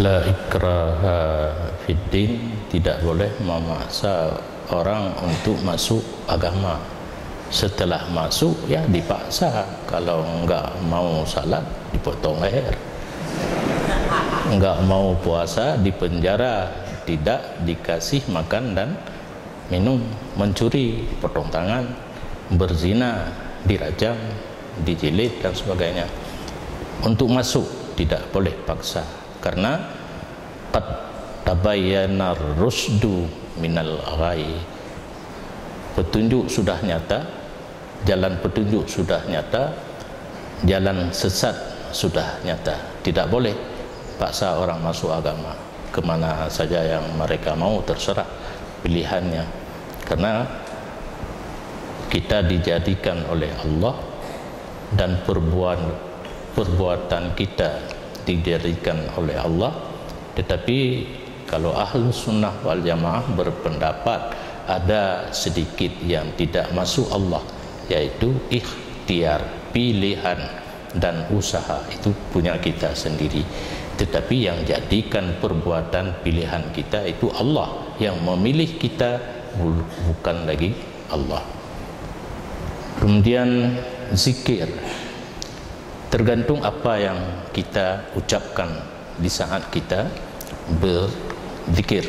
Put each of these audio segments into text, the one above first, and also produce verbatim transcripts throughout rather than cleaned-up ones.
La ikraha fiddin, tidak boleh memaksa orang untuk masuk agama. Setelah masuk, ya dipaksa. Kalau enggak mau salat, dipotong leher. Enggak mau puasa, dipenjara, tidak dikasih makan dan minum, mencuri, potong tangan, berzina, dirajam, dijilid dan sebagainya. Untuk masuk tidak boleh paksa, karena qad tabayyana rusydu minal ghai. Petunjuk sudah nyata, jalan petunjuk sudah nyata, jalan sesat sudah nyata. Tidak boleh paksa orang masuk agama ke mana saja yang mereka mau, terserah pilihannya. Karena kita dijadikan oleh Allah dan perbuatan, perbuatan kita dijadikan oleh Allah. Tetapi kalau Ahlus Sunnah wal Jamaah berpendapat ada sedikit yang tidak masuk Allah, yaitu ikhtiar, pilihan, dan usaha itu punya kita sendiri. Tetapi yang jadikan perbuatan pilihan kita itu Allah yang memilih kita, bu-, bukan lagi Allah. Kemudian zikir, tergantung apa yang kita ucapkan di saat kita berzikir.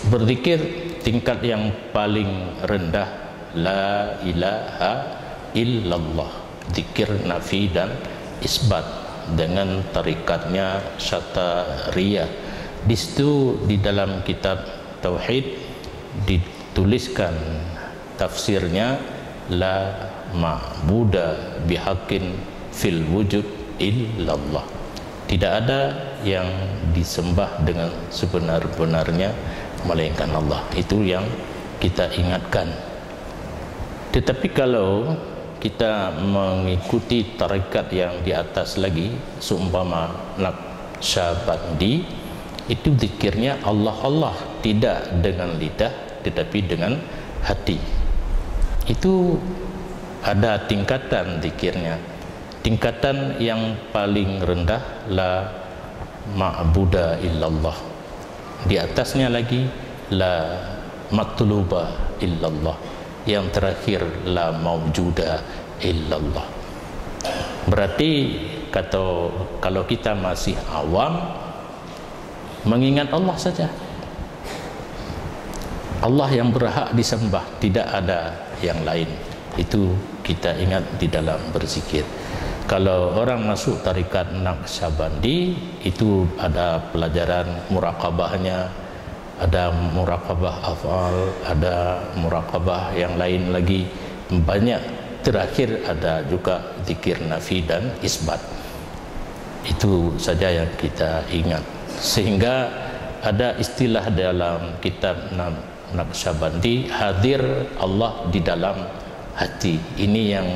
Berzikir tingkat yang paling rendah, la ilaha illallah. Zikir nafi dan isbat dengan tarikatnya Syatariyah. Di situ, di dalam kitab Tauhid, dituliskan tafsirnya, la ma'buda bihaqqin fil wujud illallah. Tidak ada yang disembah dengan sebenar-benarnya melainkan Allah. Itu yang kita ingatkan. Tetapi kalau kita mengikuti tarekat yang di atas lagi, seumpama Naqsyabandi, itu zikirnya Allah, Allah, tidak dengan lidah tetapi dengan hati. Itu ada tingkatan zikirnya. Tingkatan yang paling rendah, la ma'buda illallah. Di atasnya lagi, la matluba illallah. Yang terakhir, la maujuda illallah. Berarti, kata, kalau kita masih awam, mengingat Allah saja. Allah yang berhak disembah, tidak ada yang lain. Itu kita ingat di dalam berzikir. Kalau orang masuk tarekat Naqsyabandi, itu ada pelajaran muraqabahnya, ada muraqabah af'al, ada muraqabah yang lain lagi. Banyak. Terakhir ada juga zikir nafi dan isbat. Itu saja yang kita ingat. Sehingga ada istilah dalam kitab Nam-, Naqsyabandi, hadir Allah di dalam hati. Ini yang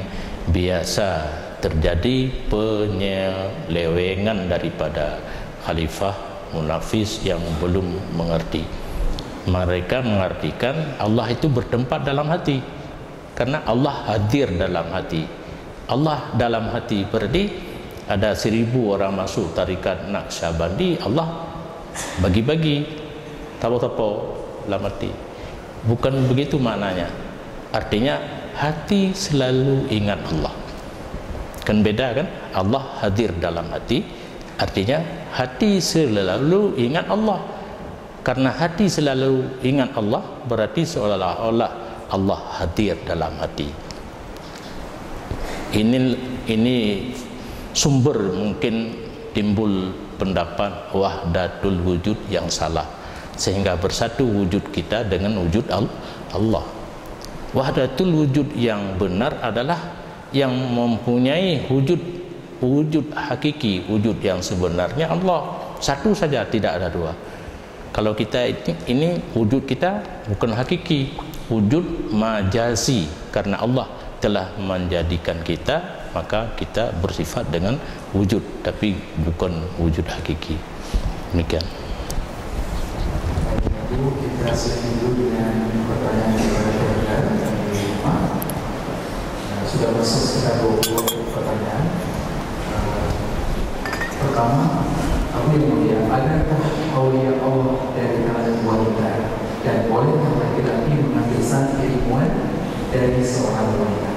biasa terjadi penyelewengan daripada khalifah munafis yang belum mengerti. Mereka mengartikan Allah itu bertempat dalam hati. Karena Allah hadir dalam hati. Allah dalam hati berarti ada seribu orang masuk tarekat Naqsyabandi, Allah bagi-bagi, tapo-tapo dalam hati. Bukan begitu maknanya. Artinya, hati selalu ingat Allah. Kan beda, kan? Allah hadir dalam hati, artinya hati selalu ingat Allah. Karena hati selalu ingat Allah, berarti seolah-olah Allah hadir dalam hati. Ini, ini sumber mungkin timbul pendapat wahdatul wujud yang salah, sehingga bersatu wujud kita dengan wujud Al-, Allah. Wahdatul wujud yang benar adalah yang mempunyai wujud, wujud hakiki, wujud yang sebenarnya Allah. Satu saja, tidak ada dua. Kalau kita ini, ini wujud kita bukan hakiki, wujud majazi, karena Allah telah menjadikan kita, maka kita bersifat dengan wujud, tapi bukan wujud hakiki. Demikian. Baik, Ibu, kita sibuk dulu dengan pertanyaan daripada pendengar dari rumah. Nah, sudah masuk sekitar dua puluh pertanyaan. Eh, pertama, Abu yang mulia, adakah dari seorang wanita.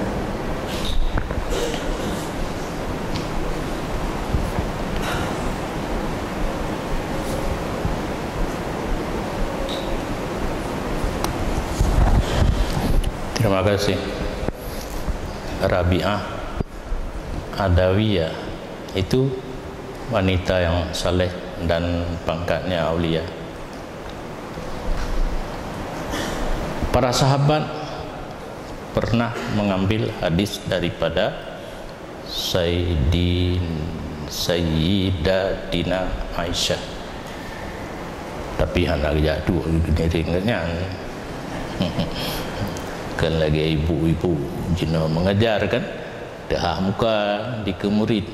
Terima kasih. Rabi'ah Adawiyah itu wanita yang saleh dan pangkatnya aulia. Para sahabat pernah mengambil hadis daripada Sayyidin, Sayyidatina Aisyah. Tapi hana geujak tu geudiring nyan. Kan lagée ibu-ibu jinoe mengajar kan, teuhah muka di keu murid.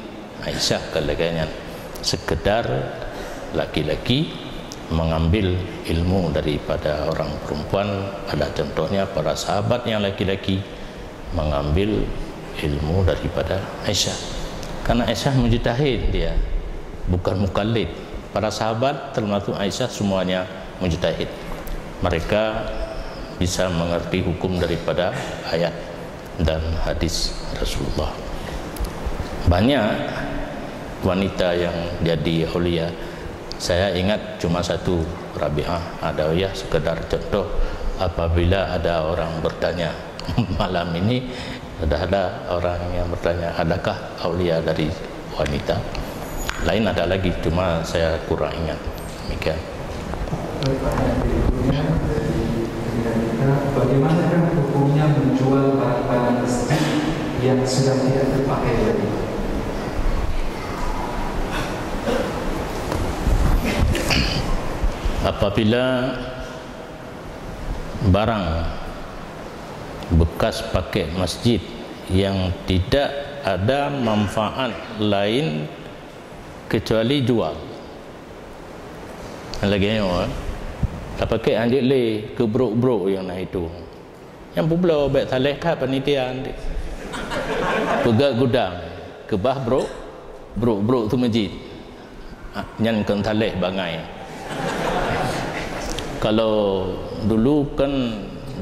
Aisyah kan lagée nyan. Sekedar laki-laki mengambil ilmu daripada orang perempuan, ada contohnya para sahabat yang laki-laki mengambil ilmu daripada Aisyah. Karena Aisyah mujtahid dia, bukan mukallid. Para sahabat termasuk Aisyah semuanya mujtahid. Mereka bisa mengerti hukum daripada ayat dan hadis Rasulullah. Banyak wanita yang jadi aulia. Saya ingat cuma satu, Rabi'ah Adawiyah, sekedar contoh. Apabila ada orang bertanya, malam ini sudah ada orang yang bertanya, adakah aulia dari wanita? Lain ada lagi, cuma saya kurang ingat. Demikian. Pertanyaan berikutnya dari pendengar kita, bagaimanakah hukumnya menjual barang-barang masjid yang sudah tidak terpakai lagi? Apabila barang bekas pakai masjid yang tidak ada manfaat lain kecuali jual. Lagée nyoe, tapakai hanjeuet lé keu brok-brok nyang na itu. Nyang peubloe bék saleh that panitia. Peugét gudang, keubah brok, brok-brok tu masjid. Ah, nyan kon saleh bangai. Kalau dulu kan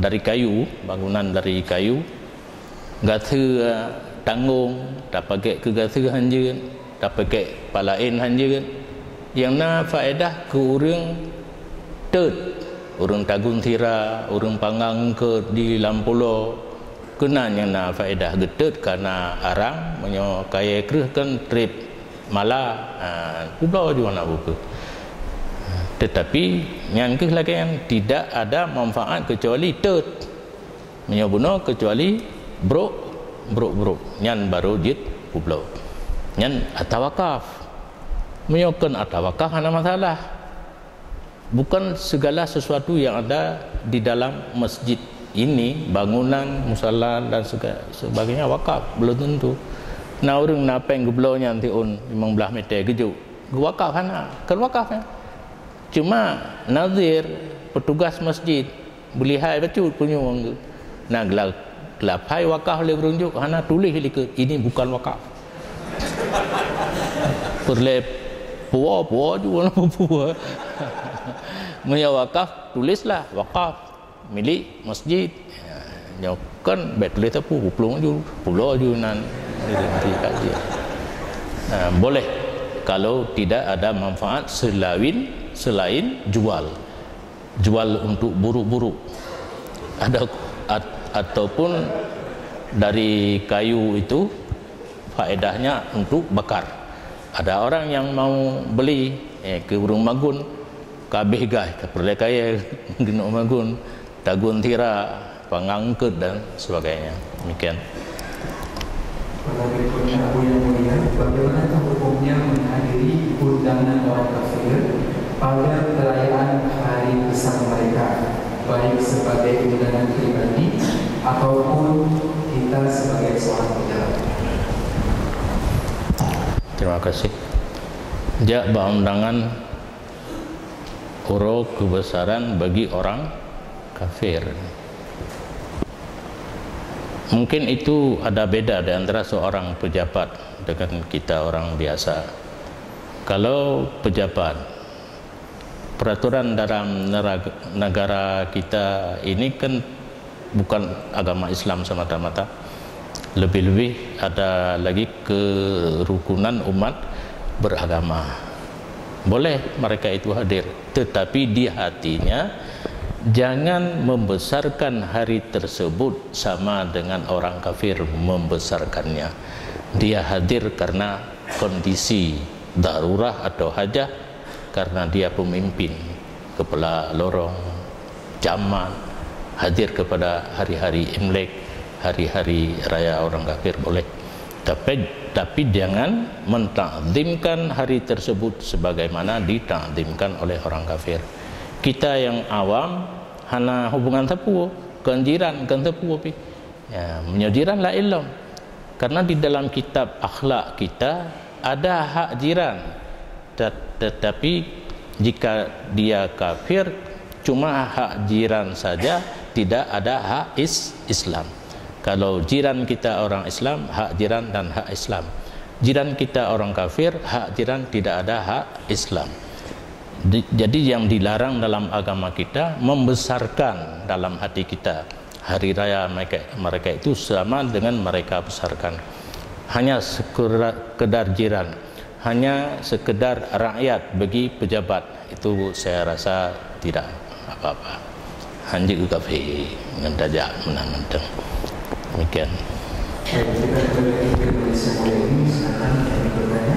dari kayu, bangunan dari kayu, gaseue tanggong, tapakai keu gaseue hanjeuet, tapakai palaén hanjeuet. Nyang na faedah keu ureuëng teut, ureuëng tagun sira, ureuëng pangang eungkôt di lam pulo. Keunan nyang na faedah geuteut kana arang, meunyoe kayée kreueh kan treb mala, ha, peubloe ju hana peue-peue. Tetapi nyan keuh lagée nyan, tidak ada manfaat kecuali teut. Meunyoe bunoe kecuali brok, brok-brok, nyan barô jeuet peubloe. Nyan ata wakaf. Meunyoe kon ata wakaf hana masalah. Bukan segala sesuatu yang ada di dalam masjid ini, bangunan, musala dan sega-, sebagainya wakaf, belum tentu. Na ureuëng na péng geubloe nyan siôn limong blaih mètè geujok, geuwakaf hana, kon wakaf nyan. Cuma nazir, petugas masjid, beulihai bacut punyueng geuh. Na geula-, geulaphai wakaf lé ureuëng jok, hana tuléh likot, ini bukan wakaf. Peureulée puwoe, puwoe ju, hana puwoe. Meunyoe wakaf, tulislah wakaf milik masjid. Ya, nyoe kan bék tuléh teupeu, peuplong ju, pulo ju nan. Nah, boleh kalau tidak ada manfaat selain, selain jual. Jual untuk buruk-buruk. Ada at-, ataupun dari kayu itu faedahnya untuk bakar. Ada orang yang mau beli, eh, ke ureuëng magun, kabeh gaih, ka peureulée kayée, geunok magun, tagun sira, pangang eungkôt dan sebagainya. Demikian. Pertanyaan berikutnya, Abu yang Mulia, bagaimanakah hukumnya menghadiri undangan orang kafir pada perayaan hari besar mereka, baik sebagai undangan pribadi ataupun kita sebagai seorang pejabat? Terima kasih. Jak bak undangan uroe keubesaran bagi orang kafir. Mungkin itu ada beda di antara seorang pejabat dengan kita orang biasa. Kalau pejabat, peraturan dalam nera-, negara kita ini kan bukan agama Islam semata-mata. Lebih-lebih ada lagi kerukunan umat beragama. Boleh mereka itu hadir, tetapi di hatinya jangan membesarkan hari tersebut sama dengan orang kafir membesarkannya. Dia hadir karena kondisi darurah atau hajah, karena dia pemimpin, kepala lorong, camat, hadir kepada hari-hari Imlek, hari-hari raya orang kafir, boleh. Tapi, tapi jangan mentakzimkan hari tersebut sebagaimana ditakzimkan oleh orang kafir. Kita yang awam hana hubungan sapeue, kon jiran, kon sapeue pih. Ya, meunyoe jiran laén lom. Karena di dalam kitab akhlak kita ada hak jiran. Tet-, tetapi jika dia kafir, cuma hak jiran saja, tidak ada hak is-, Islam. Kalau jiran kita orang Islam, hak jiran dan hak Islam. Jiran kita orang kafir, hak jiran tidak ada hak Islam. Di-, jadi yang dilarang dalam agama kita membesarkan dalam hati kita hari raya mereka, mereka itu sama dengan mereka besarkan. Hanya sekedar jiran, hanya sekedar rakyat bagi pejabat, itu saya rasa tidak apa-apa. Hanjeuet kafé ngon tajak meunan mantong. Demikian. Baik, kita kembali ke Malaysia Mulia ini, silakan yang bertanya.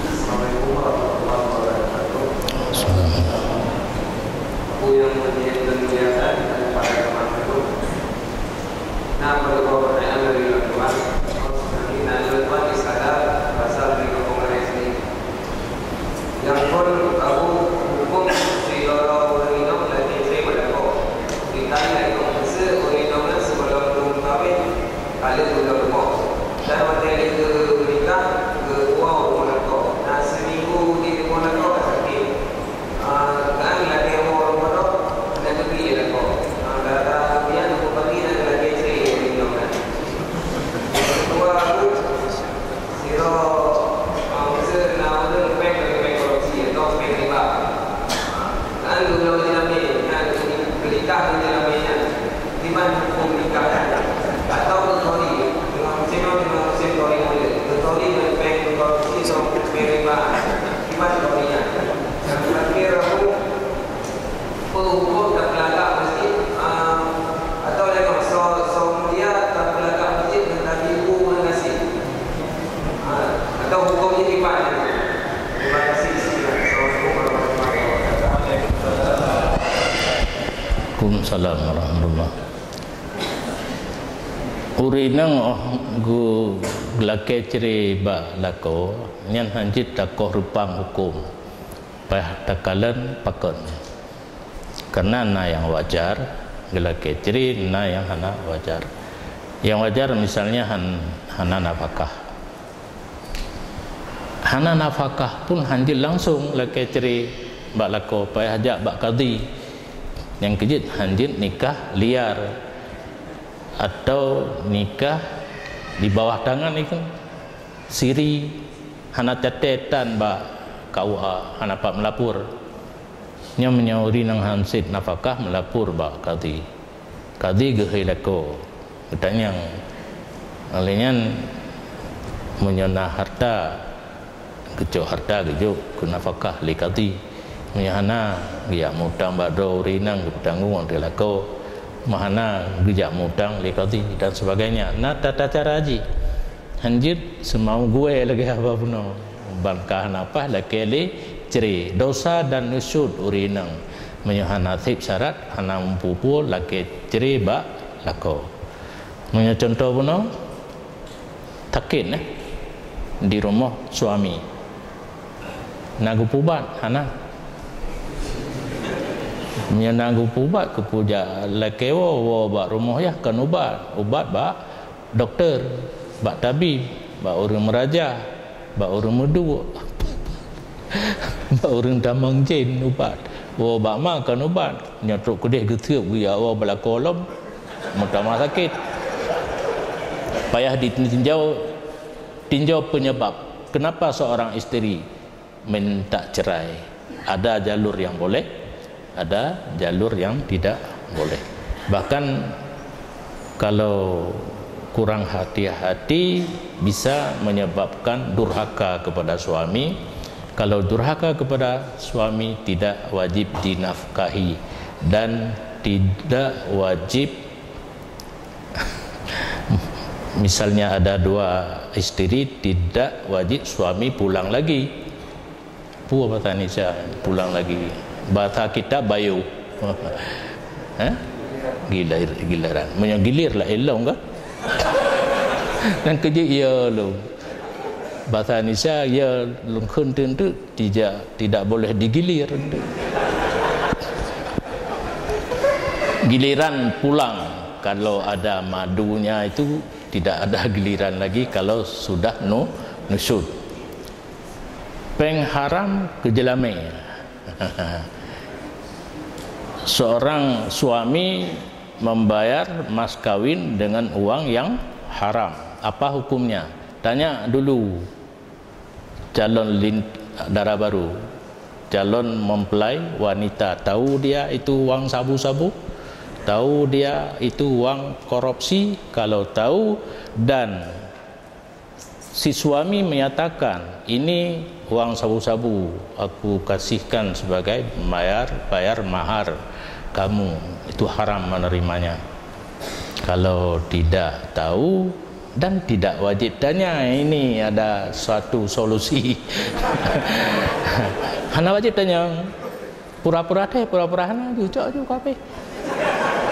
Assalamualaikum warahmatullahi wabarakatuh. Assalamualaikum. Abu yang mulia dan dimuliakan dan para jemaah, na perlu pertanyaan dari luar rumah. Nanti na luar rumah di sana, pasal di rumah sini. Nyang phon Abu, huköm sidroe ureuëng inong lagée treb bak lakoe. Ditanya lé geuh, meusé ureuëng inong nyan sigohlom lheueh meukawen, ka lheueh geuh lom rumoh. Dan watée lheueh geuh meunikah, geuwoe rumoh lakoe. Na siminggu di rumoh lakoe ka sakét. Ah, kan lagée woe rumoh droe, hana geubri lé lakoe. Ah, gara-gara nyan, teupeu pagi na lagée treb ureuëng inong nyan. Dua Abu, Sidroe, ah, meusé na ureuëng péng, péng korupsi atau péng riba. Kan geuloe jeulamé, nyan geunikah ngon jeulamé nyan. Kiban huköm nikah nyan. Atau geuthori, teungoh musém, teungoh musém thori mulod. Geuthori ngon péng korupsi atau péng riba. Kiban thori nyan. Nyang terakhir, Abu, Peue huköm tapeulagak masjid, ah, atau laén, soe, soe mulia tapeulagak masjid ngon tabi bu ngon gasien? Ah, atau huköm jih kiban? Terima kasih sekian. Assalamualaikum warahmatullahi wabarakatuh. Waalaikumsalam warahmatullah. Ureuëng inong óh geulakée cre bak lakoe, nyan hana jeuet takoh reupang huköm. Payah takalon pakon. Karena na nyang wajar geulakée cre, na nyang hana wajar. Nyang wajar misalnya han-, hana nafakah. Hana nafakah pun hana jeuet langsung lakée cre bak lakoe, payah jak bak kadhi. Nyang keujeuet hana jeuet nikah liar atau nikah di bawah tangan itu. Siri, hana catetan bak K U A, hana pat meulapor. Nyoe meunyoe ureuëng inong hana sép nafakah meulapor bak kadhi. Kadhi geuhôi lakoe. Geutanyong. Lheueh nyan, meunyoe na harta, geucok harta geujok keu nafakah lé kadhi. Meunyoe hana, geujak mutang bak droe ureuëng inong geupeutanggong lé lakoe. Meuhana, geujak mutang lé kadhi dan sebagainya. Na tata cara jih. Hana jeuet seumau geué lagée haba bunoe. Ban ka hana paih lakée lé cre, dosa dan nusyuz ureuëng inong. Meunyoe hana sép syarat, hana meupeue-peue lakée cre bak lakoe. Meunyoe cuntoh bunoe, sakét, eh, di rumoh suami. Na geupeuubat? Hana. Meunyoe na geupeuubat, keupeue jak lakée woe, woe bak rumoh yah kon ubat. Ubat bak dokto, bak tabib, bak ureuëng meuraja, bak ureuëng meuduek, bak ureuëng tamong jén ubat. Woe bak ma kon ubat. Nyoe trok keudeh geuseueb geujak woe bak lakoe lom, meutamah sakét. Payah ditinjau, tinjau penyebab kenapa seorang isteri minta cerai. Ada jalur yang boleh, ada jalur yang tidak boleh. Bahkan kalau kurang hati-hati, bisa menyebabkan durhaka kepada suami. Kalau durhaka kepada suami, tidak wajib dinafkahi dan tidak wajib, misalnya ada dua istri, tidak wajib suami pulang lagi. Peue bahasa Indonesia pulang lagi? Bahasa kita bayo. Eh? Gilir, giliran. Meunyoe gilir lah elong kan? Dan kejut ya lo. Bahasa Indonesia ya lungkun tu tidak, tidak boleh digilir. Giliran pulang, kalau ada madunya itu tidak ada giliran lagi kalau sudah nu-, nusyuz. Péng haram keu jeulamé. Seorang suami membayar mas kawin dengan uang yang haram. Apa hukumnya? Tanya dulu calon lin-, dara baru, calon mempelai wanita, tahu dia itu uang sabu-sabu? Tahu dia itu uang korupsi? Kalau tahu dan si suami menyatakan, "Ini uang sabu-sabu, aku kasihkan sebagai bayar, bayar mahar kamu," itu haram menerimanya. Kalau tidak tahu dan tidak wajib tanya, ini ada suatu solusi. Hana wajib tanya. Pura-pura teh, pura-pura hana, jucok ju kabeh.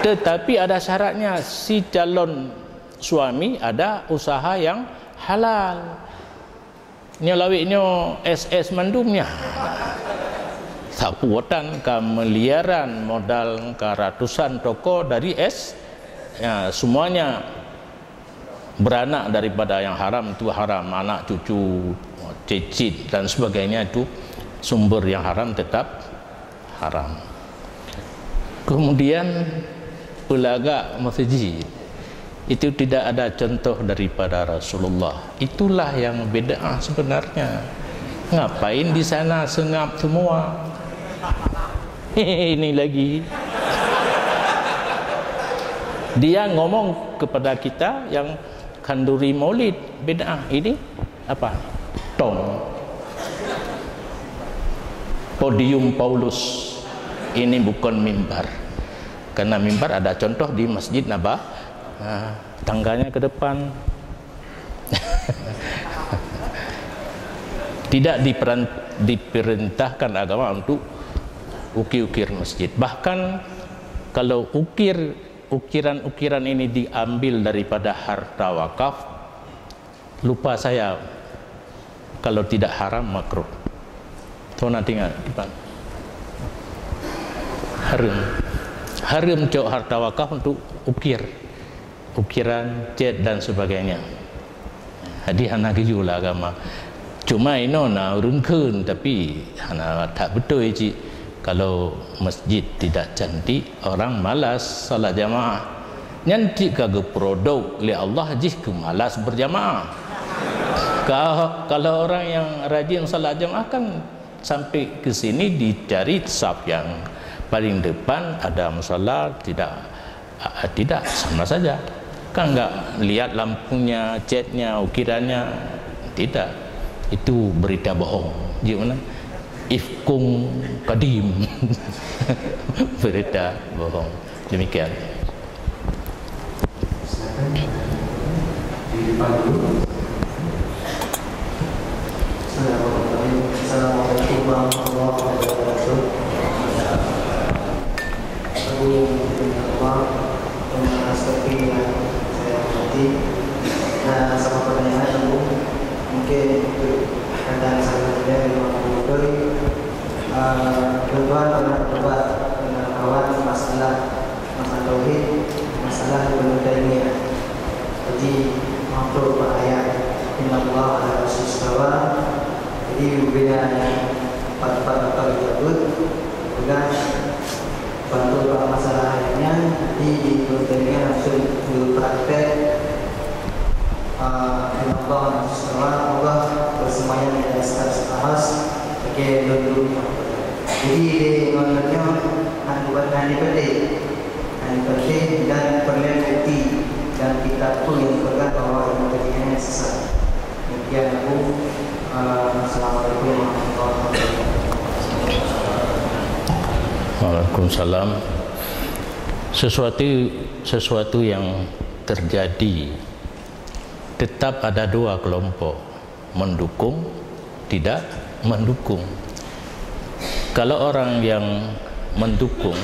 Tetapi ada syaratnya, si calon suami ada usaha yang halal. Nyoe lawét nyoe S S mandum nyan. Sapu wotan ka miliaran modal ka ratusan toko dari S, ya, semuanya beranak daripada yang haram itu haram, anak cucu, cicit dan sebagainya itu sumber yang haram tetap haram. Kemudian pelagak masjid itu tidak ada contoh daripada Rasulullah. Itulah yang bid'ah sebenarnya. Ngapain di sana sengap semua? Ini lagi. Dia ngomong kepada kita yang khanduri maulid bid'ah. Ini apa? Tong. Podium Paulus. Ini bukan mimbar. Karena mimbar ada contoh di Masjid Naba-, ah, tangganya ke depan. Tidak diperan-, diperintahkan agama untuk ukir-ukir masjid. Bahkan kalau ukir, ukiran-ukiran ini diambil daripada harta wakaf, lupa saya, kalau tidak haram, makruh. Tuan na ingat, kiban? Haram. Haram cok harta wakaf untuk ukir. Ukiran, cat dan sebagainya. Jadi hana geuyue lah agama. Cuma inoe na ureueng kheun, tapi hana that beutôi cit. Kalau masjid tidak cantik, orang malas salat jamaah. Nyan cit ka geuproduk lé Allah jih keu malas berjamaah. Ka-, kalau orang yang rajin salat jamaah kan sampai ke sini dicari saf yang paling depan, ada musala, tidak, tidak, sama saja. Kan enggak lihat lampunya, catnya, ukirannya, tidak. Itu berita bohong. Ji mana? Ifkun qadim. Berita bohong. Demikian. Silakan. Di depan dulu. Assalamualaikum warahmatullahi wabarakatuh. Abu yang dimuliakan Allah, terima kasih yang saya hormati. Nah, sama pertanyaan, Abu. Mungkin ada salah dari Abu Bakar. Ah, tuan pernah berdebat dengan kawan masalah, masalah tauhid, masalah Ibnu Taimiyah. Jadi, makhluk bak ayat, "Innallaha 'alas 'arsy istawa." Jadi, beda yang empat-empat dapat disebut, pegang bantu bak masalah ayat nyan, jadi Ibnu Taimiyah langsung berpraktek, ah, "Innallaha 'alas 'arsy istawa", Allah bersemayam di atas arsy. Oke, dulu, dulu. Jadi, di ngon nyoe, Nyang dipeudeh, nyang dipeudeh dan peureulèe bukti dan kitab peue nyang peugah bahwa Ibnu Taimiyah nyan sesat. Demikian Abu. Assalamualaikum warahmatullahi wabarakatuh. Waalaikumsalam. Sesuatu, sesuatu yang terjadi, tetap ada dua kelompok, mendukung, tidak mendukung. Kalau orang yang mendukung,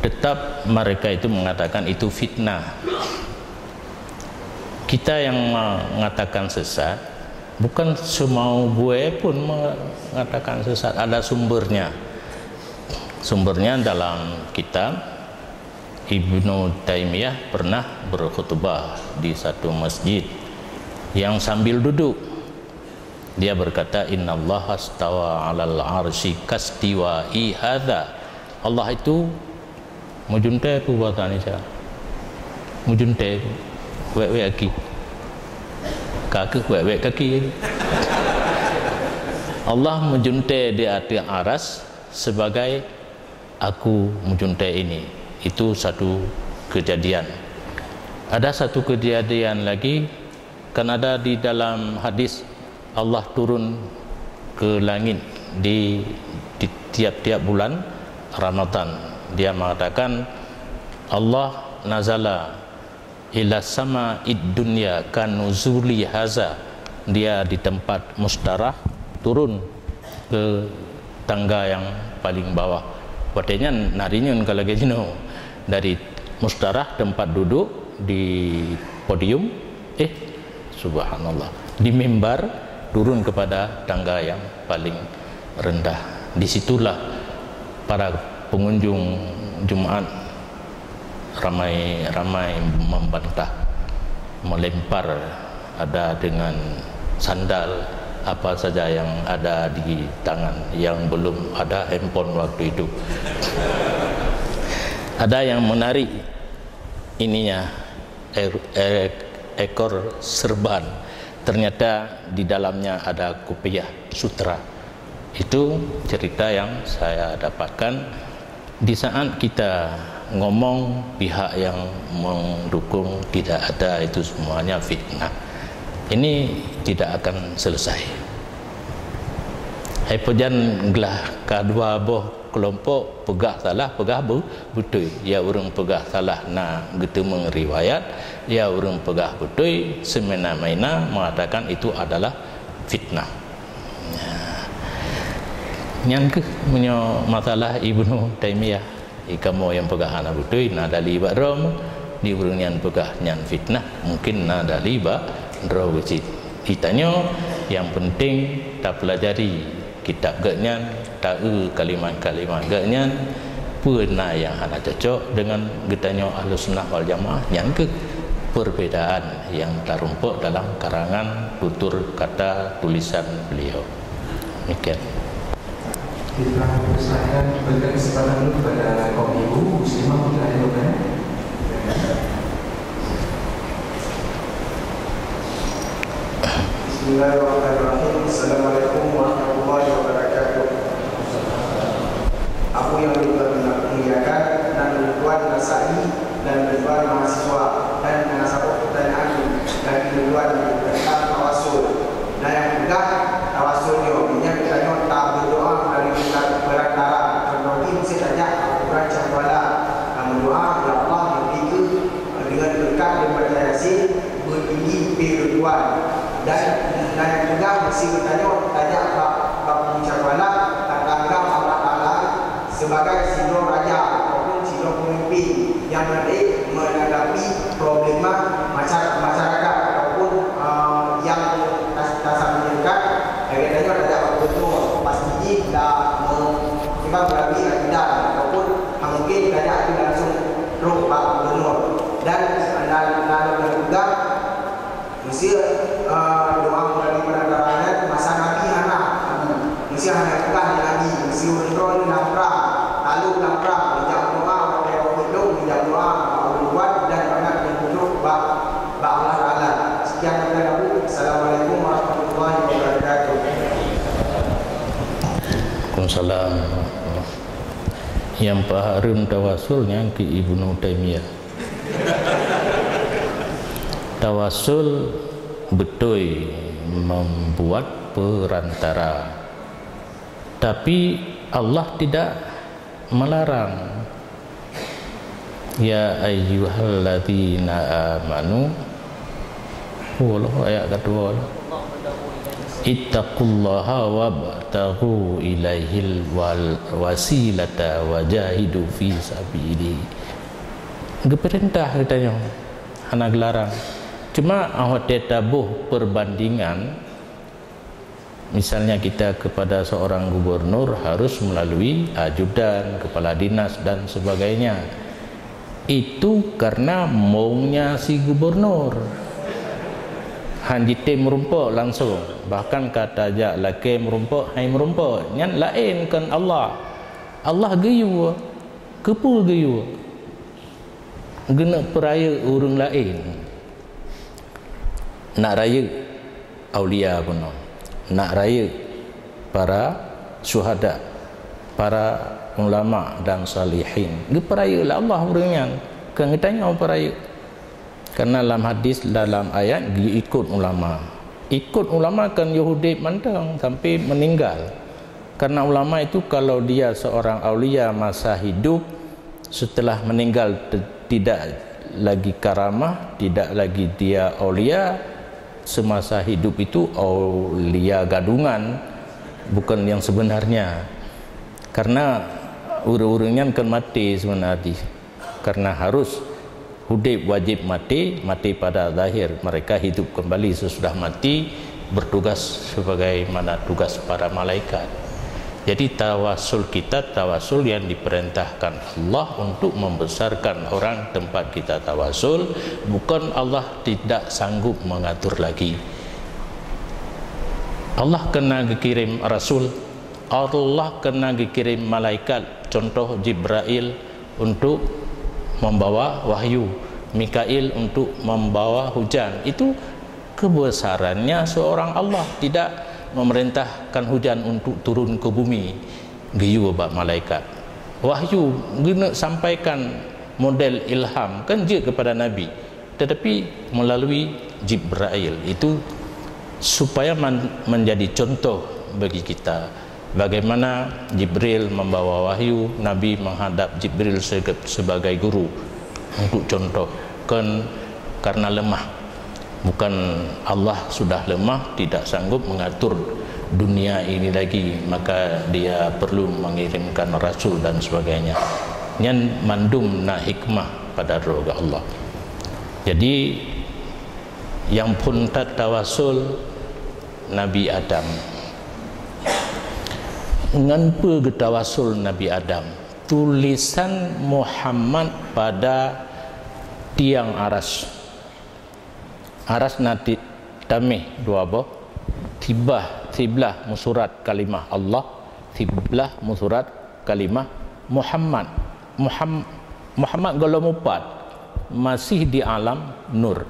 tetap mereka itu mengatakan itu fitnah. Kita yang mengatakan sesat, bukan semau bué pun mengatakan sesat, ada sumbernya. Sumbernya dalam kitab Ibnu Taimiyah pernah berkhutbah di satu masjid yang sambil duduk. Dia berkata, "Innallaha stawa 'alal 'arsy kastiwa'i hadza." Allah itu meujuntèe, peue bahasa Indonesia? Meujuntèe, wèk-wèk kaki. Ka keuh wèk-wèk kaki. Allah meujuntèe di ateueh aras sebagai aku meujuntèe ini. Itu satu kejadian. Ada satu kejadian lagi, kan ada di dalam hadis, Allah turun ke langit di, di tiap-tiap bulan Ramadan. Dia mengatakan, Allah nazala ila sama id dunya kanuzuli haza. Dia di tempat mustarah, turun ke tangga yang paling bawah. Watèe nyan na rinyueng ka lagèe jinoe. Dari mustarah, tempat duduk di podium, eh, subhanallah, di mimbar, turun kepada tangga yang paling rendah. Di situlah para pengunjung Jumat ramai-ramai membantah, melempar, ada dengan sandal, apa saja yang ada di tangan, yang belum ada handphone waktu itu. Ada yang menarik ininya, e-, e-, ekor serban. Ternyata di dalamnya ada kupiah sutra. Itu cerita yang saya dapatkan. Di saat kita ngomong, pihak yang mendukung tidak ada, itu semuanya fitnah. Ini tidak akan selesai. Hai, pajan glah ka dua boh kelompok peugah salah, peugah beu-, beutôi. Ya ureuëng peugah salah na geuteumeung riwayat, ya ureuëng peugah beutôi, semena-mena mengatakan itu adalah fitnah. Nah, nyan keuh meunyoe masalah Ibnu Taimiyah. Di kamoe nyang peugah hana beutôi, na dali bak droe, di ureuëng nyan peugah nyan fitnah, mungkin na dali bak droe cit. Di tanyoe, nyang penting tapeulajari kitab geuhnyan, taeu kalimat-kalimat geuhnyan, peue na nyang hana cocok deungon geutanyoe Ahlussunnah wal Jamaah, nyan keuh perbedaan nyang tarumpok dalam karangan tutur kata tulisan beliau. Demikian. Kita persilakan berikan kesempatan dulu kepada kaum ibu muslimah untuk hadir bertanya. Bismillahirrahmanirrahim. Assalamualaikum warahmatullahi wabarakatuh. Apa yang dimuliakan dan tuan Nasai dan tuan mahasiswa dan saboh pertanyaan dari tuan tentang tawasul. Dan nyang peugah tawasul nyoe, meunyoe geutanyoe taberdoa dari perantara, contoh jih meusti tajak bak kuburan Syekh Kuala, dan meudoa, "Ya Allah, neupike deungon beureukat daripada Yasin, beutinggi pih lôn tuan." Dan na nyang peugah meusti geutanyoe tajak bak, bak kuburan Syekh Kuala, tatanggap Allah Taala sebagai sidroe raja ataupun sidroe pemimpin nyang meunghadapi problema masya-, masyarakat ataupun, eh, nyang tas-, tasampaikan, lagèe tanyoe tajak bak gubernur, pasti jih dah me-, kiban meurabi akidah ataupun, ha, mungkin tajak langsung trok bak gubernur. Dan na, na, na juga Meusti, eh, doa meulalu peurantara nyan masa Nabi hana, Nabi. Meusti hana peugah lé Nabi, meusti ureueng droe nyoe lam prang, talu lam prang, neujak doa watèe rot geudong, neujak doa bak ureueng tuan dan mangat nyang beudôh bak, bak Allah Taala. Sekian daripada aku. Assalamualaikum warahmatullahi wabarakatuh. Waalaikumsalam. Nyang peuhareuem tawasul nyan keu Ibnu Taimiyah. Tawasul beutôi membuat perantara. Tapi Allah tidak melarang. Ya ayyuhalladzina amanu, ulang ayat kedua. Ittaqullaha wabtaghu ilaihil wal-, wasilata wajahidu fi sabilihi. Geupeurintah geutanyoe, hana geularang. Cuma, watèe taboh perbandingan, misalnya kita kepada seorang gubernur harus melalui ajudan, kepala dinas dan sebagainya. Itu karena mongnya si gubernur. Han jitem meurumpok langsung. Bahkan ka tajak lakèe meurumpok, hai meurumpok. Nyan laén kon Allah. Allah geuyue. Keupeue geuyue? Geuneuk peurayeuk ureueng laén. Nak rayeuk aulia bunoe. Nak rayeuk para syuhada, para ulama dan salihin. Geupeurayeuk lé Allah ureueng nyan. Kon geutanyoe peurayeuk. Karena lam hadis, dalam ayat, geuikot ulama. Ikot ulama kon yôh udép mantong sampai meninggal. Karena ulama itu kalau dia seorang aulia masa hidup, setelah meninggal te-, tidak lagi karamah, tidak lagi dia aulia, semasa hidup itu aulia gadungan, bukan yang sebenarnya. Karena ureueng-ureueng nyan kon maté sebenarnya. Karena harus udép wajib mati, mati pada zahir. Mereka hidup kembali sesudah mati, bertugas sebagaimana tugas para malaikat. Jadi, tawasul kita, tawasul yang diperintahkan Allah untuk membesarkan orang tempat kita tawasul, bukan Allah tidak sanggup mengatur lagi. Allah kena geukirim rasul, Allah kena geukirim malaikat, contoh Jibrail, untuk membawa wahyu, Mikail untuk membawa hujan. Itu kebesarannya seorang Allah, tidak memerintahkan hujan untuk turun ke bumi, geuyue bak malaikat. Wahyu geuneuk sampaikan model ilham, kan jeuet kepada nabi, tetapi melalui Jibrail. Itu supaya man-, menjadi contoh bagi kita. Bagaimana Jibril membawa wahyu, Nabi menghadap Jibril sege-, sebagai guru. Untuk contoh, kon karena lemah. Bukan Allah sudah lemah, tidak sanggup mengatur dunia ini lagi, maka Dia perlu mengirimkan rasul dan sebagainya. Nyan mandum na hikmah pada droe Allah. Jadi, nyang phôn that tawasul Nabi Adam. Ngon peue geutawasul Nabi Adam? Tulisan Muhammad pada tiang aras. Aras na ti-, taméh dua boh, siblah, siblah meusurat kalimah Allah, siblah meusurat kalimah Muhammad. Muham-, Muhammad gohlom mupat, masih di alam nur.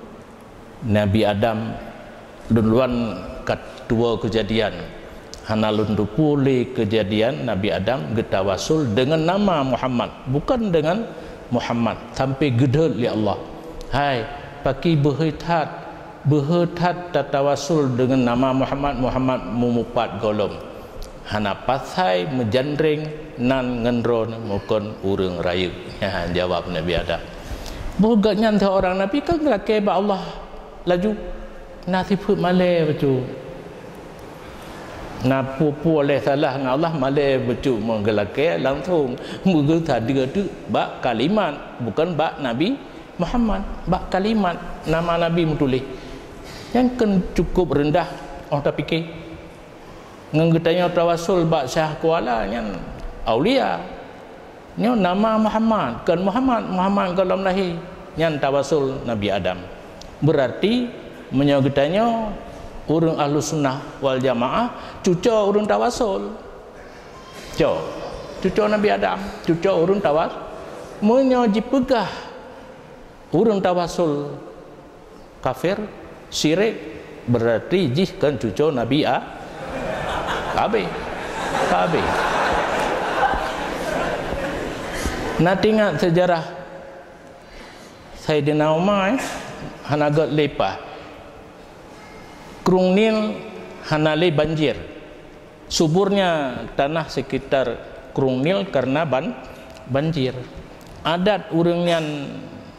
Nabi Adam duluan ka tuwoe keujadian. Hana lôn teupeue lé keujadian Nabi Adam geutawasul deungon nama Muhammad, bukon deungon Muhammad, sampai geudhôt lé Allah. Hai, pakri beuhe that, beuhe that tatawasul deungon nama Muhammad, Muhammad meumupat gohlom. Hana pasai meujanreng nan ngon droe mukon ureuëng rayeuk. Nyan jaweueb Nabi Adam. Boh gobnyan seurang nabi kan geulakée bak Allah laju na sifeuet malée bacut. Na peue-peue lé salah ngon Allah malée bacut meugeulakée langsong meugeusadeue teuk bak kalimat, bukon bak Nabi Muhammad, bak kalimat nama Nabi meutuléh. Nyan kan cukup reundah óh tapike. Ngon geutanyoe tawasul bak Syah Kuala nyan aulia. Nyoe nama Muhammad, kon Muhammad, Muhammad gohlom lahé. Nyan tawasul Nabi Adam. Beurati meunyoe geutanyoe ureuëng Ahlussunnah wal Jamaah, cuco ureuëng tawasul. Co, cuco Nabi Adam, cuco ureuëng tawas-, meunyoe jipeugah ureuëng tawasul kafir, syirik, beurati jih kon cuco Nabi A-, Abi. Abi. Na teuingat seujarah Saidina Umar, eh? Hana göt lé paih. Krueng Nil hana lé banjir. Suburnya tanah sekitar Krueng Nil karena ban-, banjir. Adat ureuëng nyan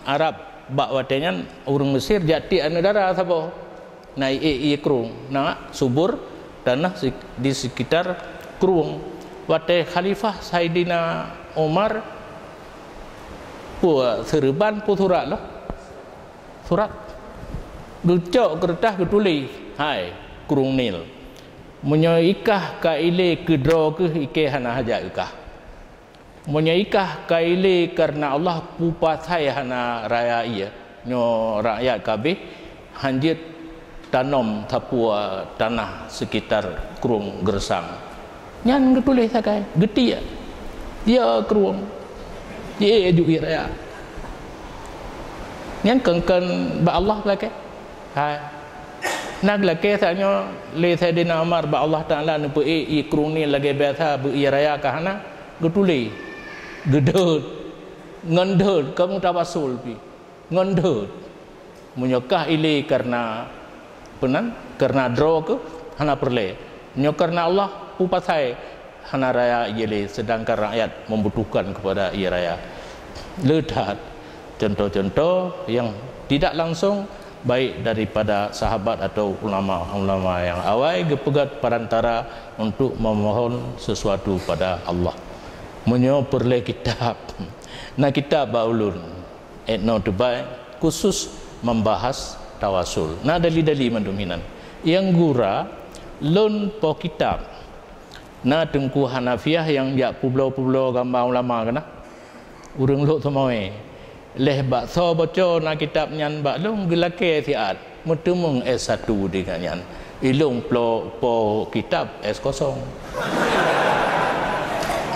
Arab bak watée nyan, ureuëng Mesir jak tiek aneuëk dara saboh. Na ié-ié krueng, na subur tanah si-, di sekitar krueng. Watée Khalifah Saidina Umar, peue seureuban peue surat lah. Surat. Geucok keureutah geutuléh, "Hai, Krueng Nil. Meunyoe ikah ka ilé keudroe kheueh ikée hana hajat ikah." Meunyoe ikah ka ilé kareuna Allah, peue pasai hana raya ié. Nyoe rakyat kabeh hanjeuet tanom sapeue tanah sekitar krueng geureusang. Nyan geutuléh sagai, geutiek. Ya krueng. Ié aju ié raya. Nyan kon-kon bak Allah lakée. Hai. Na geulakée saat nyoe lé Saidina Umar bak Allah Taala neupeuék ié krueng nyan lagée biasa beu ié raya ka hana, geutuléh, geudeuet, ngon deuet, kamoe tawasul pih, ngon deuet. Meunyoe kah ilé kareuna peunan, kareuna droe kheueh hana peureulée. Meunyoe kareuna Allah, peue pasai hana raya ié lé, seudangkan rakyat membutuhkan kepada ié raya. Le that contoh-contoh yang tidak langsung, baik daripada sahabat atau ulama-ulama yang awai, geupeugét perantara untuk memohon sesuatu pada Allah. Meunyoe peureulée kitab, na kitab bak ulôn, Ibnu Tubai, khusus membahas tawasul. Na dali-dali mandum hinan. Nyang gura, lôn po kitab. Na Teungku Hanafiah nyang jak peubloe-peubloe gamba ulama keunan. Ureuëng Lhokseumawe. Lheueh bak soe boco na kitab nyan bak lôn, geulakée siat. Meuteumeung S satu di gobnyan. Ilôn plo-, po kitab S kosong.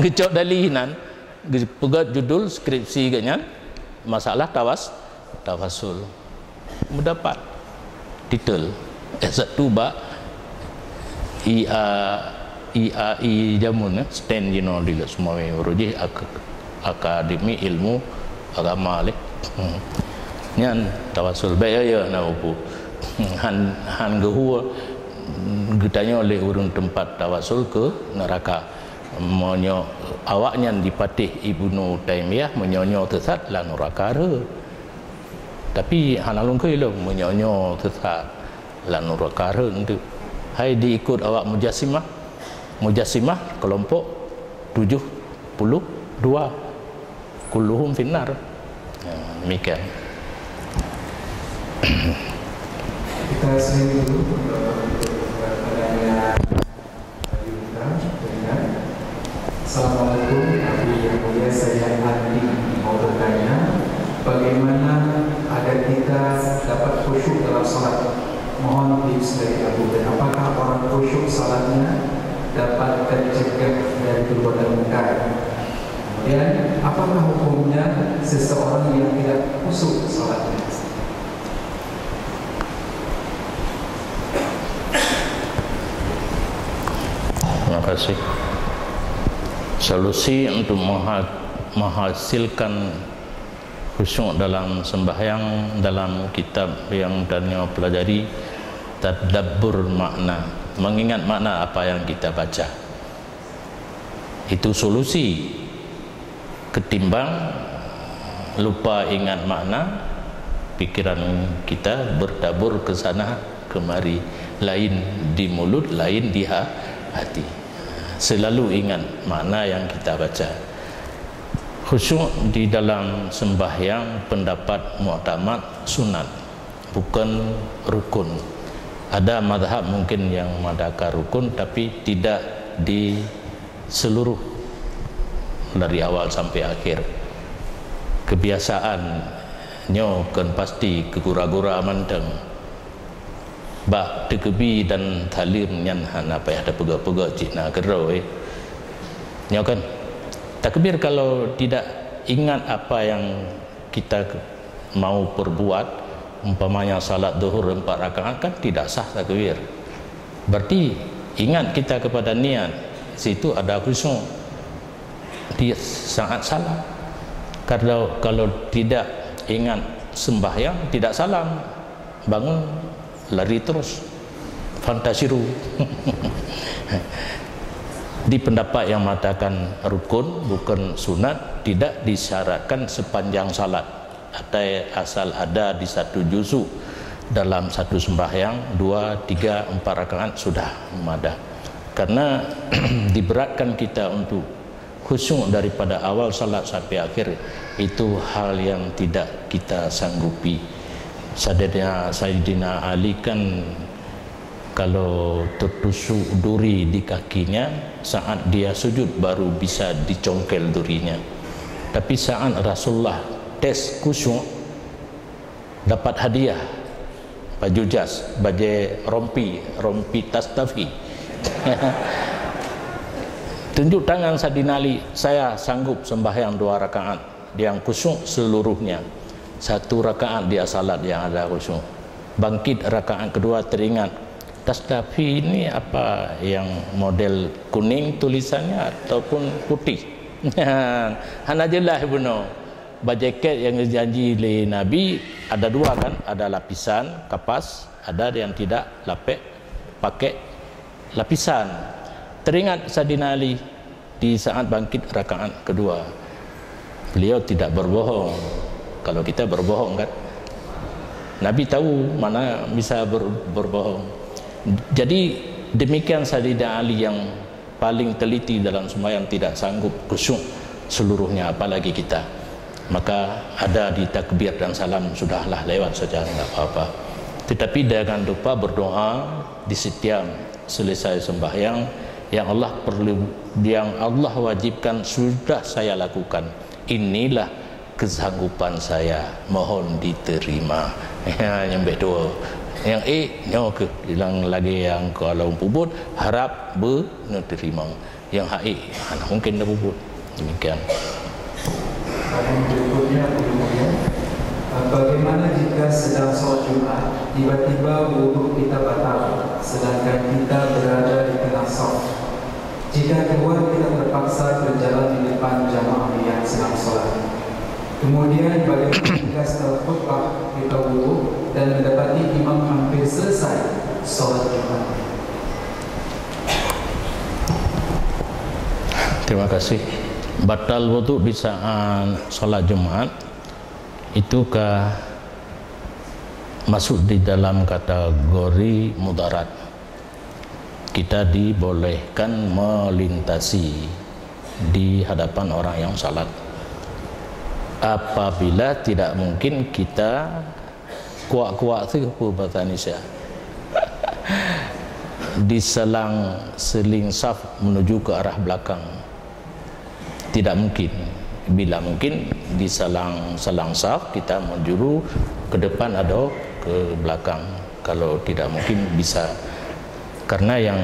Geucok dali hinan, geupeugét judul skripsi gobnyan, masalah tawas-, tawasul. Meudapat titel S satu bak I A, I A I jameun, eh, stand jinoe di Lhokseumawe, uroe jih ak-, Akademi Ilmu Agama lé. Hmm. Nyan tawasul. Bék yo-yo na buku. Han, han geuhue geutanyoe lé ureuëng teumpat tawasul keu neuraka. Meunyoe awaknyan dipatéh Ibnu Taimiyah, meunyoe nyoe teusat lam neuraka rhot. Tapi hana lôn kheun lôn, meunyoe nyoe teusat lam neuraka rhot teuk. Hai diikot awak Mujassimah. Mujassimah kelompok tujuh puluh dua. Kulluhum finnar. Ya, demikian. Kita sendiri dulu untuk pertanyaan. Assalamualaikum, Abi yang mulia, saya Andi mau bertanya, bagaimana agar kita dapat khusyuk dalam salat? Mohon tips dari Abu, dan apakah orang khusyuk salatnya dapat tercegah dari perbuatan mungkar? Kemudian, apakah hukumnya seseorang yang tidak khusyuk salatnya? Terima kasih. Solusi untuk mengha-, menghasilkan khusyuk dalam sembahyang, dalam kitab yang tanyoe pelajari, tadabbur makna, mengingat makna apa yang kita baca. Itu solusi. Ketimbang lupa ingat makna, pikiran kita bertabur ke sana kemari, lain di mulut, lain di ha-, hati. Selalu ingat makna yang kita baca. Khusyuk di dalam sembahyang pendapat muktamad sunat, bukan rukun. Ada mazhab mungkin yang mengatakan rukun, tapi tidak di seluruh dari awal sampai akhir. Kebiasaan nyoe kan pasti keu gura-gura mantong. Bak teukeubi dan saleuem nyan hana payah tapeugah-peugah cit na keudroe. Nyoe kan, takbir kalau tidak ingat apa yang kita mau perbuat, umpamanya salat zuhur empat rakaat, kan tidak sah takbir. Berarti ingat kita kepada niat, situ ada khusyuk. Dia sangat salah. Kalau, kalau tidak ingat sembahyang, tidak salam, bangun, lari terus. Fantasiru. Di pendapat yang mengatakan rukun, bukan sunat, tidak disyaratkan sepanjang salat. Atai asal ada di satu juzuk dalam satu sembahyang, dua, tiga, empat rakaat sudah memadah. Karena diberatkan kita untuk khusyuk daripada awal salat sampai akhir, itu hal yang tidak kita sanggupi. Saidina, Saidina Ali kan kalau tertusuk duri di kakinya, saat dia sujud baru bisa dicongkel durinya. Tapi saat Rasulullah tes khusyuk, dapat hadiah baju jas, bajée rompi, rompi Tastafi. Tunjuk tangan Saidina Ali, "Saya sanggup sembahyang dua rakaat yang khusyuk seluruhnya." Satu rakaat dia salat yang ada khusyuk. Bangkit rakaat kedua teringat, "Tastafi ini apa yang model kuning tulisannya ataupun putih?" Hana jelas bunoe. Bak jaket nyang geujanji lé Nabi ada dua kan, ada lapisan kapas, ada yang tidak lapek pakai lapisan. Teringat Saidina Ali di saat bangkit rakaat kedua. Beliau tidak berbohong. Kalau kita berbohong kan, Nabi tahu mana bisa ber-, berbohong. Jadi demikian Saidina Ali yang paling teliti dalam sembahyang tidak sanggup khusyuk seluruhnya, apalagi kita. Maka ada di takbir dan salam, sudahlah, lewat saja, tidak apa-apa. Tetapi jangan lupa berdoa di setiap selesai sembahyang, "Yang Allah perlu, yang Allah wajibkan sudah saya lakukan. Inilah kesanggupan saya, mohon diterima." Ya, nyang bek dua. Nyang eh, nyoe keuh bilang lagi yang kalau pubut, harap beuneuteurimong. Nyang hak eh, hana mungkin tapubut. Demikian. Pertanyaan berikutnya, Abu Mulia, bagaimana jika sedang sholat Jumat, tiba-tiba wudhu kita batal, sedangkan kita berada di tengah saf? Jika keluar, kita terpaksa berjalan di depan jamaah yang sedang sholat. Kemudian, bagaimana jika setelah khutbah kita wudhu dan mendapati imam hampir selesai sholat Jumat? Terima kasih. Batal wudhu di saat sholat Jumat itu ka masuk di dalam kategori mudarat. Kita dibolehkan melintasi di hadapan orang yang salat. Apabila tidak mungkin kita kuak-kuak tu, apa bahasa Indonesia? Diselang-seling saf menuju ke arah belakang. Tidak mungkin. Bila mungkin diselang-selang saf, kita menjuru ke depan atau ke belakang. Kalau tidak mungkin bisa. Karena yang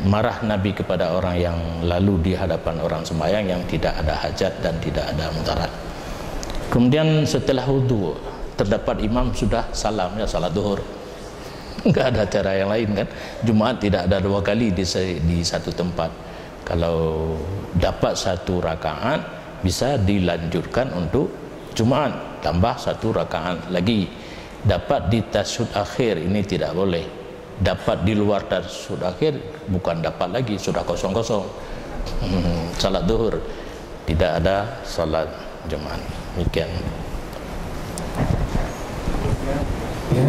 marah Nabi kepada orang yang lalu di hadapan orang sembahyang yang tidak ada hajat dan tidak ada mudarat. Kemudian setelah wudhu, terdapat imam sudah salam, ya, salat duhur. Enggak ada cara yang lain kan. Jumat tidak ada dua kali di se-, di satu tempat. Kalau dapat satu rakaat, bisa dilanjutkan untuk Jumat, tambah satu rakaat lagi. Dapat di tasyahud akhir, ini tidak boleh. Dapat di luar tasyahud akhir, bukan dapat lagi, sudah kosong-kosong. Hmm, salat duhur, tidak ada salat Jumat. Demikian. Ya.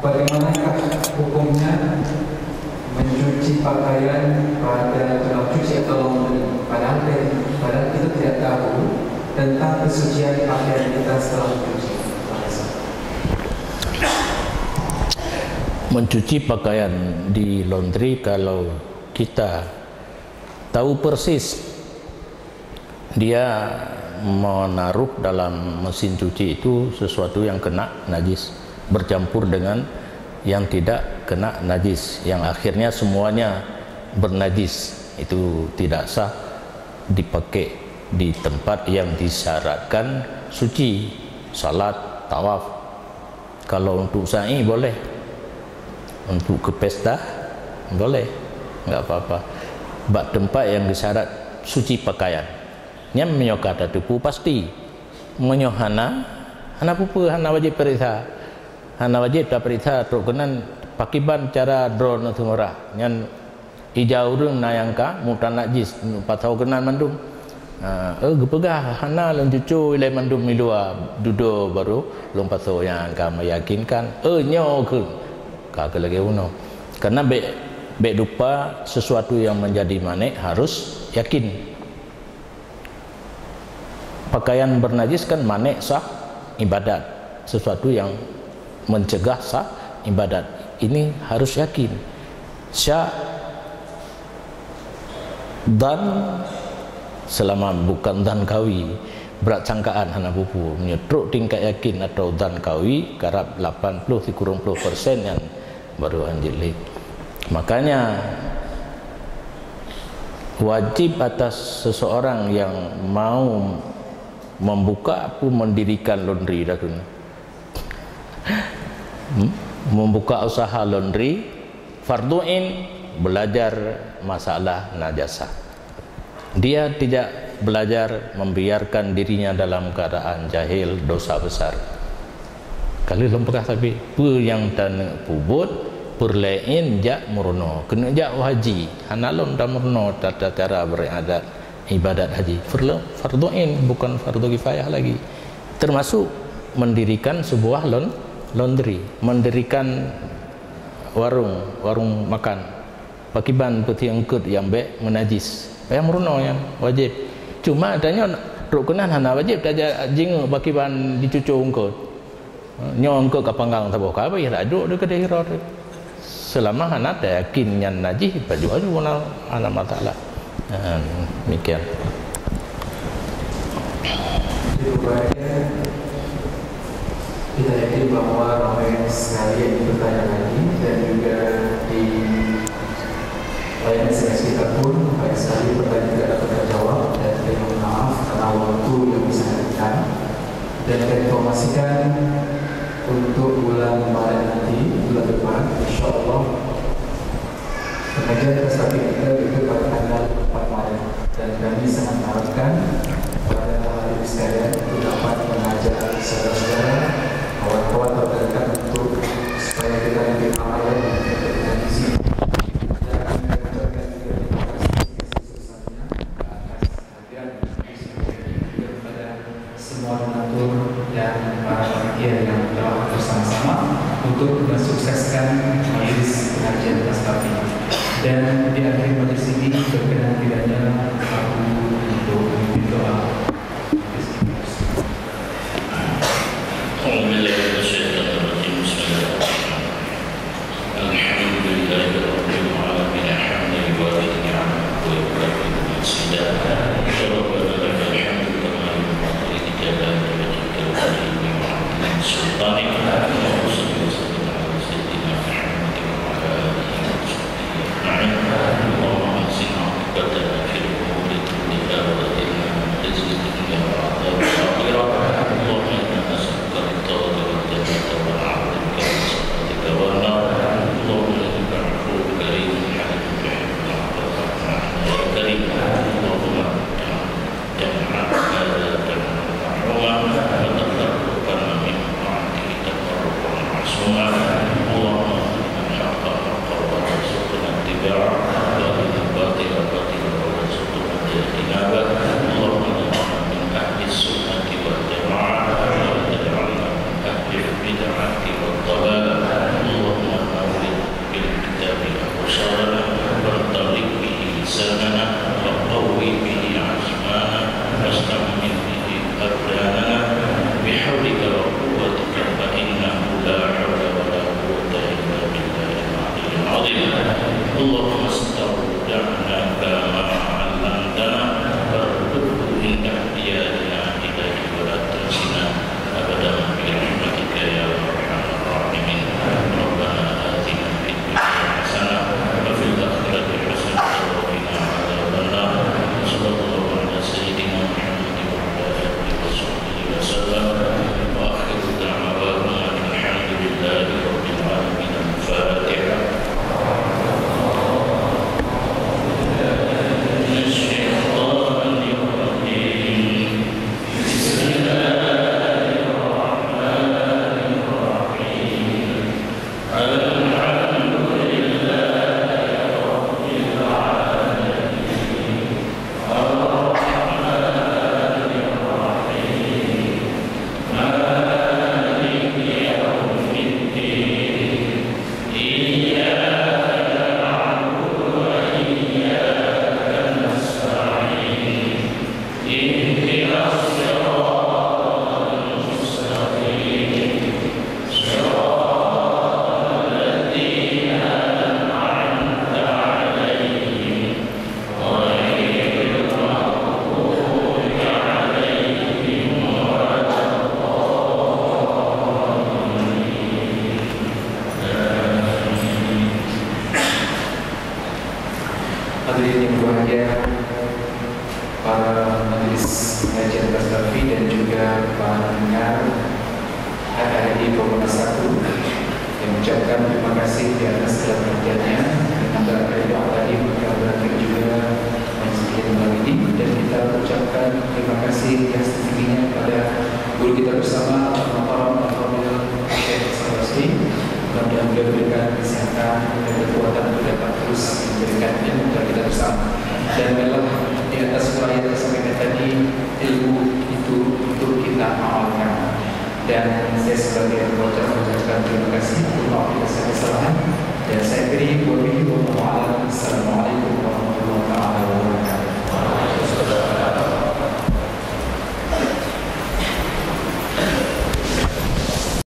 Bagaimanakah hukumnya mencuci pakaian pada tukang cuci atau laundry? Padahal, padahal kita tidak tahu tentang kesucian pakaian kita setelah mencuci. Mencuci pakaian di laundry, kalau kita tahu persis dia menaruh dalam mesin cuci itu sesuatu yang kena najis, bercampur dengan yang tidak kena najis, yang akhirnya semuanya bernajis, itu tidak sah dipakai di tempat yang disyaratkan suci, salat, tawaf. Kalau untuk sa'i boleh, untuk ke pesta boleh, enggak apa-apa. Bak tempat yang disyarat suci pakaian. Nyan meunyoe ka tateupeue pasti. Meunyoe hana, hana peue-peue, hana wajéb peuriksa. Hana wajéb tapeuriksa trok keunan pakiban cara droeneuh seumeurah. Nyan ija ureuëng na nyang ka mutanajis, pasoe keunan mandum. Ha, eh, geupeugah hana lôn cuco ilée mandum miluwa dudoe barô lôn pasoe nyang ka meyakinkan. Eh, nyoe keuh ka keu lagée unoe. Karena bék, bék lupa sesuatu yang menjadi manik harus yakin. Pakaian bernajis kan manik sah ibadat, sesuatu yang mencegah sah ibadat. Ini harus yakin. Syak dan selama bukan dan kawi, berat sangkaan hana pupu. Meunyoe trok tingkat yakin atau dan kawi, karab lapan puluh sikureueng puluh persen nyan baru anjli. Makanya wajib atas seseorang yang mau membuka pun mendirikan laundry dah tu. Hmm? Membuka usaha laundry, fardu ain belajar masalah najasah. Dia tidak belajar, membiarkan dirinya dalam keadaan jahil, dosa besar. Kalau lom peugah tapi, peue nyang taneuk pubuet, peurlaén jak meurunoe. Keuneuk jak haji, hana lom tameurunoe tata cara beribadat, ibadat haji. Fardu, fardu ain, bukan fardu kifayah lagi. Termasuk mendirikan sebuah laun-, laundry, mendirikan warung, warung makan. Pakiban peuti eungkot nyang bék meunajis. Payah meurunoe nyan, wajéb. Cuma tanyoe trok keunan hana wajéb tajak jingeuk pakiban jicuco eungkot. Nyoe eungkot ka panggang saboh ka habéh, dak jok di keudeh uroe teuh. Seulama hana tayakin nyan najih, pajoh aju na hana masalah. Ha, demikian. Kita yakin bahwa ramai sekali yang bertanya lagi dan juga di layanan S M S kita pun banyak sekali pertanyaan tidak dapat terjawab dan terima maaf karena waktu yang disempitkan. Dan kita informasikan untuk bulan Maret nanti, bulan depan, insya Allah, pengajian tazkiyah kita itu pada tanggal empat Maret. Dan kami sangat mengharapkan kepada hadirin sekalian untuk dapat mengajak saudara-saudara, kawan-kawan terdekat untuk supaya kita lebih ramai lagi untuk berkompetisi. Dan kami mengucapkan juga terima kasih kepada semua donatur dan para panitia yang telah bersama-sama untuk mensukseskan majelis pengajian tazkiyah. Dan di akhir majelis ini berkenan kiranya aku untuk memimpin doa. أعوذ بالله من الشيطان الرجيم. بسم الله الرحمن الرحيم. الحمد لله رب العالمين، حمدا يوافي نعمه ويكافئ مزيده. ربنا لك الحمد كما ينبغي لجلال وجهك وكريم وعظيم سلطانك. اللهم صل وسلم على سيدنا محمد وعلى آله وصحبه أجمعين. اللهم أحسن عاقبتنا في الأمور كلها وأجرنا من خزي الدنيا وعذاب الآخرة. اللهم إنا نسألك رضاك والجنة ونعوذ بك من سخطك والنار. اللهم إنك عفو كريم حليم تحب العفو فاعف عنا يا كريم. اللهم جمعنا هذا جمعا مرحوما وتفرقنا من بعده تفرقا معصوما. اللهم أرنا الحق حقا وارزقنا اتباعه وأرنا الباطل باطلا وارزقنا اجتنابه. اللهم اجعلنا من أهل السنة والجماعة ولا تجعلنا من أهل البدعة والضلالة. اللهم نور بالكتاب أبصارنا وانطلق به لساننا وقو به عزمنا واستعمل به أبداننا بحولك وقوتك فإنه لا حول ولا قوة إلا بالله العلي العظيم. اللهم استودعناك ما علمتنا فاردده عند احتياجنا إليه ولا تنسنا أبدا برحمتك يا أرحم الراحمين. ربنا آتنا في الدنيا حسنة وفي الآخرة حسنة وقنا Hadirin yang berbahagia, para majelis pengajian Bastafi dan juga para pendengar H K H I Komponas satu yang mengucapkan terima kasih di atas segala perhatiannya. Dengan berkah doa tadi, maka